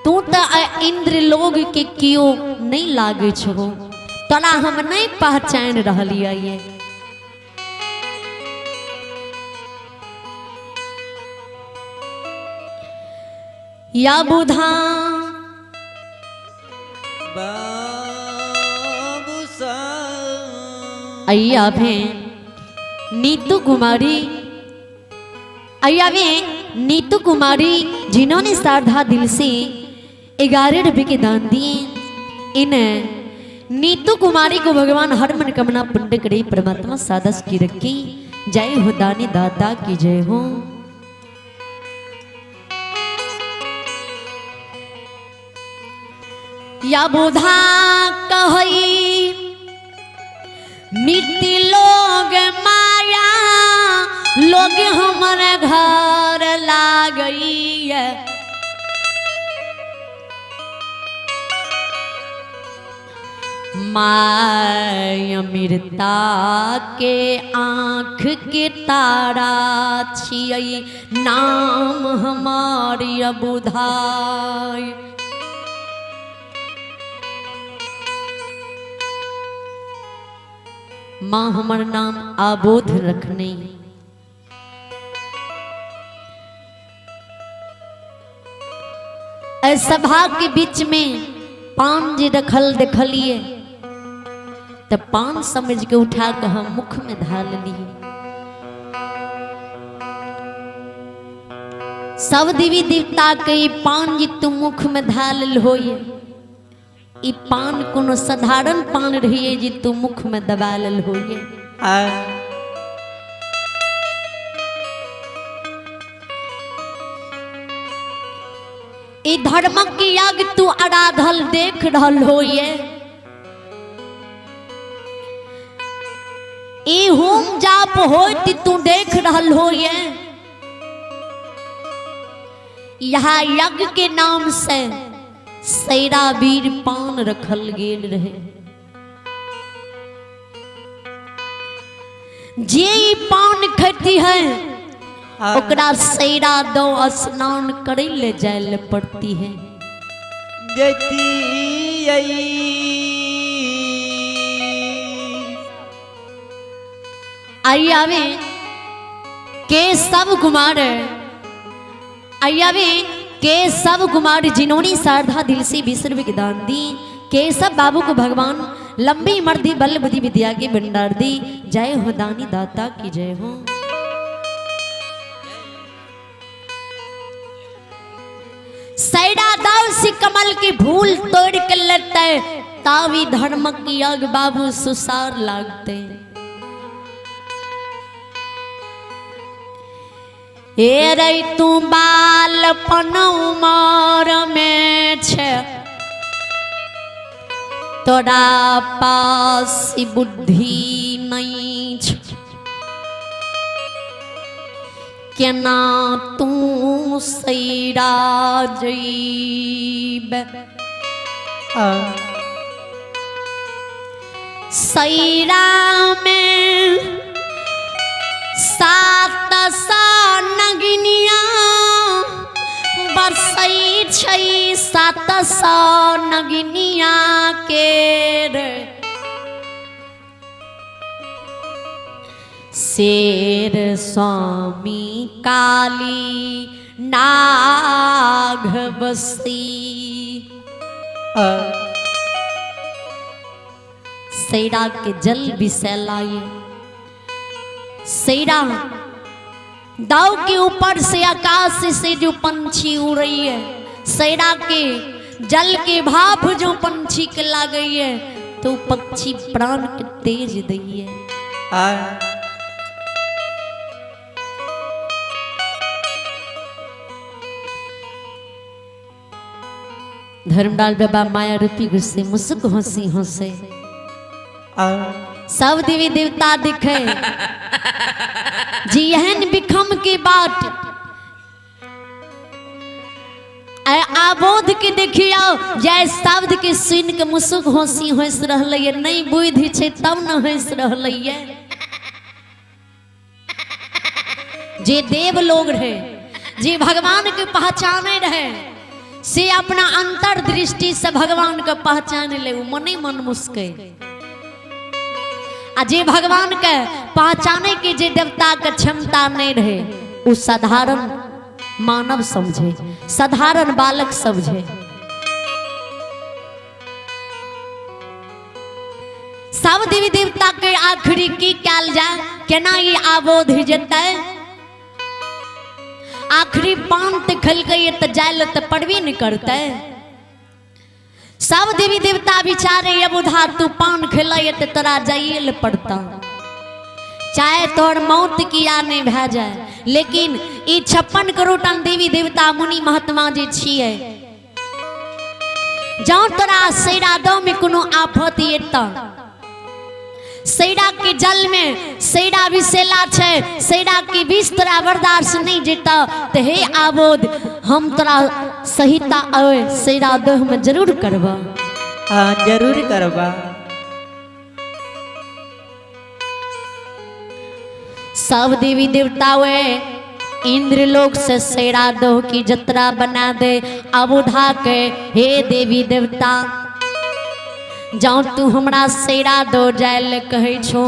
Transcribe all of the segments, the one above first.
तू तो इंद्र लोग के कियो नहीं लागे छो, तोरा हम नहीं पहचान रहलियै ये। या बुधा बाबू अय्या भे नीतू कुमारी, अय्या वे नीतू कुमारी जिन्होंने श्रद्धा दिल से 11 रुपये के दान दिए, इन नीतू कुमारी को भगवान हर मनोकामना पूर्ण करे, परमात्मा सादस की रखी। जय हो दानी दाता की जय हो। या बुधा कहई मिट्टी लोग माया लोग हमारे घर लागई है। My अमृता के आँख के तारा छियै नाम हमारी अबुधाई। माँ हमर नाम आबोध रखने। सभा के बीच में पान जे रखल देखलिए तो पान समझ के उठा के हम मुख में धा लिए। सब देवी देवता के पान जे तू मुख में धा लेल होइए, ई पान कोनो साधारण पान रहिए जे तू मुख में दबा लेल होइए। ई धर्म के यज्ञ तू आराधल देख रहल होइए, ई होम जाप होइत तू देख रहल होइए। यहाँ यज्ञ के नाम से सैरा वीर पान रखल गेल रहे। जे ई पान खैती है ओकरा सैरा दो स्नान करे ले जाए ले पड़ती है। आई आवे के सब कुमार, आई आवे के सब कुमार जिन्होंने श्रद्धा दिल से 20 रुपये के दान दी, के सब बाबू को भगवान लंबी मर्दी बल बुद्धि विद्या के भंडार दी। जय हो दानी दाता की जय हो। सैरा दाव से कमल की भूल तोड़ के लेते तावी धर्म की यज्ञ बाबू सुसार लागते। हे रे तू बालपन उमर में छे तोरा पास बुद्धि नहीं छे, केना तू सैरा जैब। सैरा में 700 नगिनिया बसै छै, 700 नगिनिया के शेर स्वामी काली नाग बसी। सैरा के जल बिसैलाए, सैरा दाव के ऊपर से आकाश से जो पंछी उड़ रही है, सैरा के जल के भाप जो पंछी के लागई है तो पक्षी प्राण के तेज दई है। धर्मलाल बाबा माया रूपी गुस्से मुसुक हंसी हंसे, सब देवी देवता दिखे जी एहन विखम के बाट आबोध के देखियो जय शब्द के सुन के मुसुक हंसी हंस रहलै, नहीं बुद्धि छै तब न हंस रहलै। जे देव लोग रहे, जे भगवान के पहचाने रहे, से अपना अंतर्दृष्टि से भगवान के पहचान ले, उ मने मन मुस्कै। आ जे भगवान के पहचाने के जे देवता के क्षमता नहीं रहे, उ साधारण मानव समझे, साधारण बालक समझे। सब देवी देवता के आखिरी की कैल जाए, केना ई आबोध जेतै? आखिरी पान ते खलकै त जाय त पड़बे नहीं करतै। सब देवी देवता विचारे अबुधा तू पान खेलै त तोरा जाइए ले पड़ता, चाहे तोहर मौत किया नहीं भए जाए। लेकिन ई 56 करोड़ टन देवी देवता मुनि महात्मा जे छियै, जँ तोरा सैरा दो में कोनो आफत एतऽ, सैरा के जल में सैरा विषेला छै, सैरा के विष तोरा बर्दाश्त नहीं जेता, तो हे आबोध हम तोरा सहिता आवे सैरा दह में जरूर करबा। हाँ जरूर करबा। सब देवी देवता वे इंद्र लोक से सैरा दह की जतरा बना दे अबुधा के, हे देवी देवता जाओ तू हमरा सैरा दो जायल कहै छो,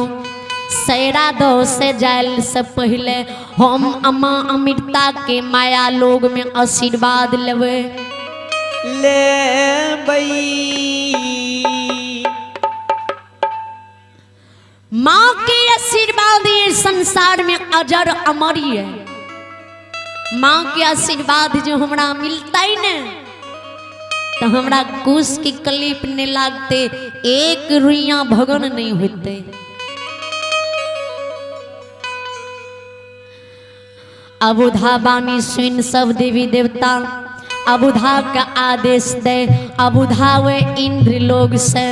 सैरा दो से जायल से पहले हम अम्मा अमृता के माया लोग में आशीर्वाद लेवे लेबै। माँ के आशीर्वाद ये संसार में अजर अमर है। माँ के आशीर्वाद जो हमरा मिलता ही ने तो हमरा कुश की कलीप नहीं लागते, एक रुइया भगन नहीं होते। अबुधा बानी सुन सब देवी देवता अबुधा का आदेश दे, अबुधा वे इंद्र लोग से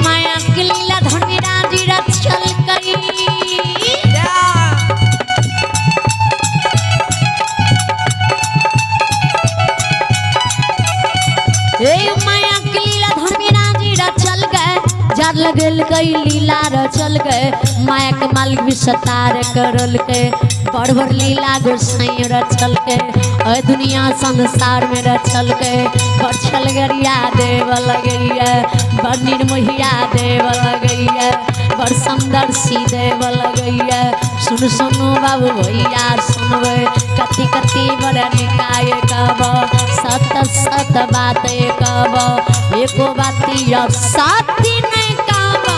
माया के लीला धर्मराज रचल कई। माया के लीला धर्मराज रचल गए, जार लगल गई लीला रचल गए, माया के मालिक विस्तार करल के, बड़ बड़ लीला गोसाई रचल के, अय दुनिया संसार में रचल के, बड़ छलगरिया देव लगैया, बड़ निर्मोहिया देव लगैया, बड़ समदर्शी देव लगैया। सुन सुनु बाबू भैया सुनबै, कति कति बड़ निकाय कहब, सत सत बात कहब, एको बात साथी नहीं कहब।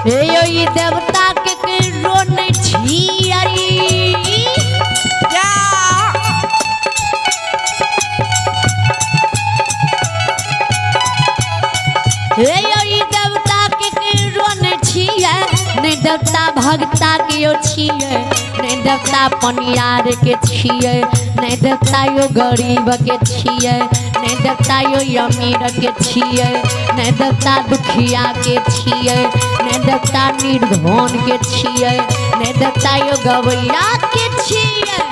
हे यो ई देवता के केकरो नहीं छियै। जा। हे यो ई देवता के केकरो नहीं छियै, नहि देवता भगता के यो छियै, नहि देवता पनियार के छियै, नहि देवता यो गरीब के छियै, नहि देवता यो अमीर के छियै, नहि देवता दुखिया के छियै, नहि देवता निर्धन के छियै, नहि देवता यो गवैया के छियै।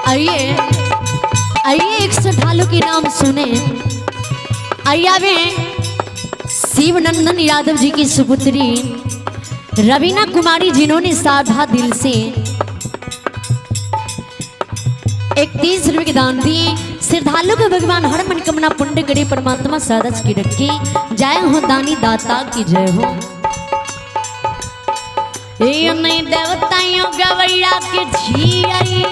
आइए आइए एक श्रद्धालु के नाम सुने। आइए शिवनंदन यादव जी की सुपुत्री रवीना कुमारी, जिन्होंने साधा दिल से 31 रुपये के दान दिए। श्रद्धालु को भगवान हर मनकामना पुण्य करे, परमात्मा सरस की रखे। जय हो दानी दाता की जय हो। ये नहीं देवता यो गवैया के झियई,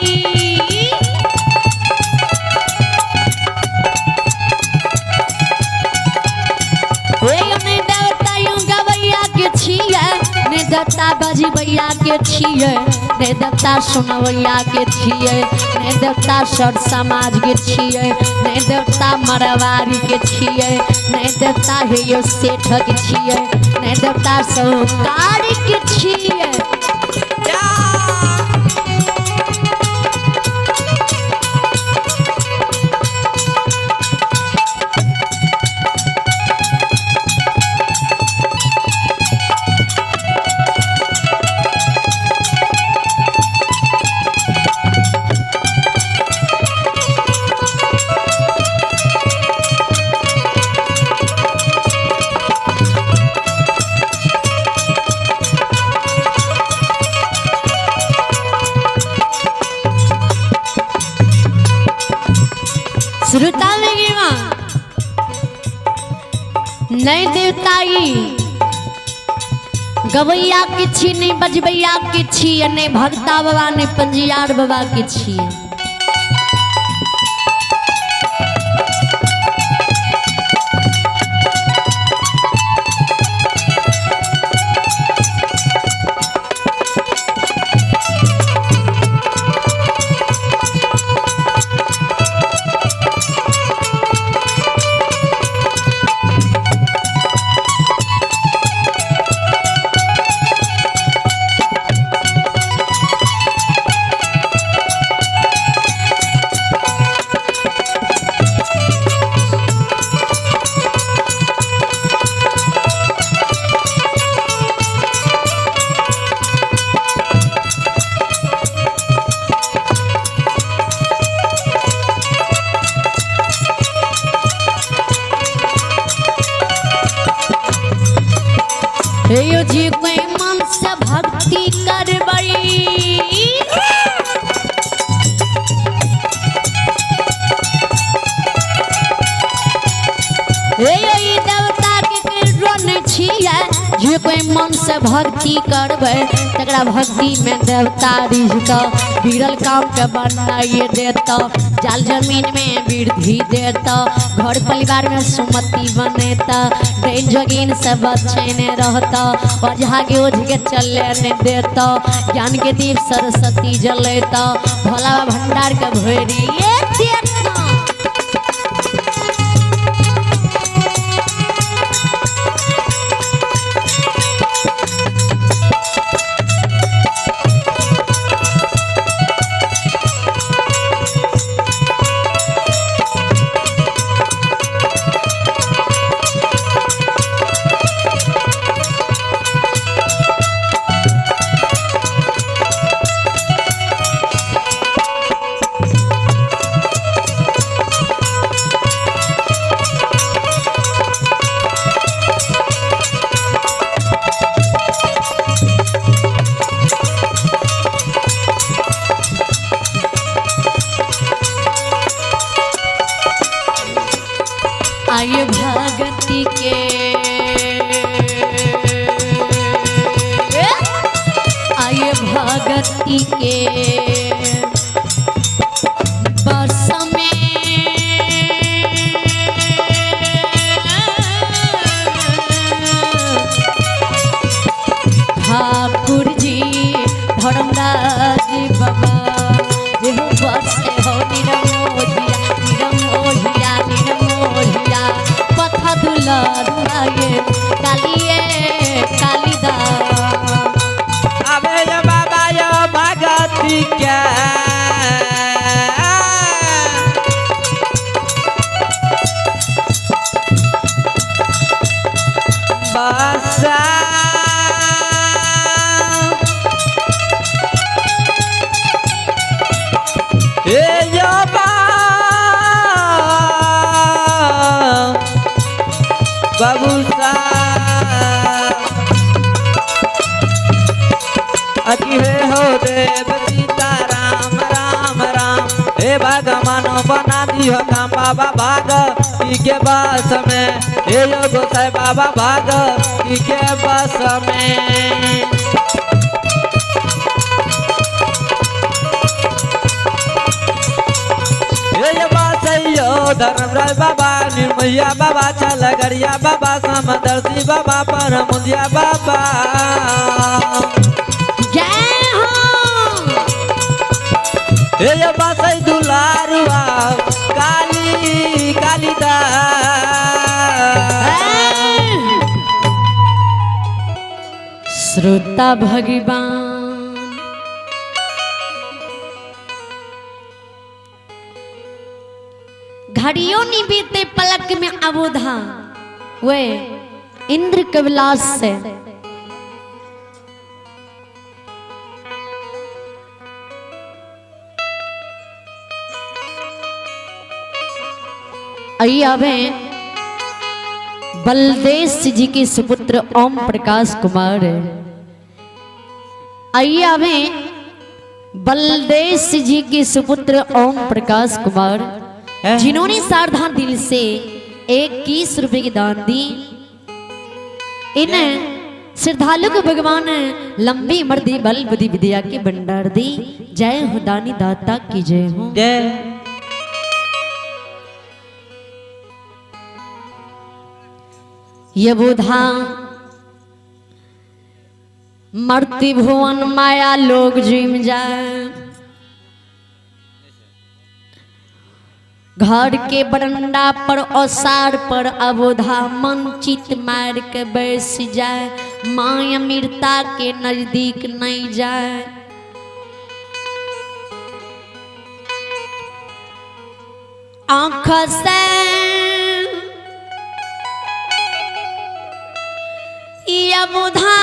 नहीं देवता यो गवैया के छियै, ने देवता बजबैया के छियै, ने देवता सुनवैया के छियै, ने देवता सर समाज के छियै, ने देवता मरवारी के छियै, ने देवता हे यो सेठ के छियै, ने देवता साहूकार के छियै। जा। श्रोता लगी माँ नहीं देवताई गवैया के छी, नहीं बजबैया के छी, नहीं भगता बाबा, नहीं पंजियार बाबा के छी। हे जी कोई मन से भक्ति करबई, हे ई देवता के केकरो नहि छियै, जे कोई मन से भक्ति करबै तकरा भक्ति में देवता रिझतौ, बिगड़ल काम के बनाइए देतौ, जाल जमीन में वृद्धि देतौ, घर परिवार में सुमति बनेतौ, डाइन जोगिन से बचेने रहतौ, ओझा के ओझ के चले नहि देतौ, ज्ञान के दीप सरस्वती जलेतौ, भोला बाबा भंडार के भरिए देतौ। भगति के बस में ठाकुर जी धर्मराज बाबा एहो बस हो निरमोहिया निरमोहिया निरमोहिया पथ दुलरुआ ये कालिए कालिदास। आवे यो बाबा यो भगती के बसा हे यो बाबू अति हे हो देव सीता राम राम राम हे भगवान बना दियो काम बाबा भाग के बस में हे यो गोसाई बाबा भाग के बस में। हे यो बसैयो धर्मराज बाबा निर्मैया बाबा छलगरिया बाबा समदर्शी बाबा परमुदिया बाबा। जय हो। हे बसै दुलारुआ काली कालिदास। श्रोता भगवान घड़ियों नहीं बीते पलक में अबोधा वे इंद्र कविलास से आइए आवे बलदेव जी के सुपुत्र ओम प्रकाश कुमार। आइए आवे बलदेव जी के सुपुत्र ओम प्रकाश कुमार जिन्होंने सारधा दिल से 21 रुपए की दान दी। इन श्रद्धालु को भगवान लंबी मर्दी बल बुद्धि विद्या के भंडार दी। जय हो दानी दाता की जय हो। जय। यबोधा मर्ति भुवन माया लोग जिम जाए घर के बरंडा पर ओसार पर अबोधा मन चित मार के बैस जाए माया अमृता के नजदीक नहीं जाए। आँख से यबोधा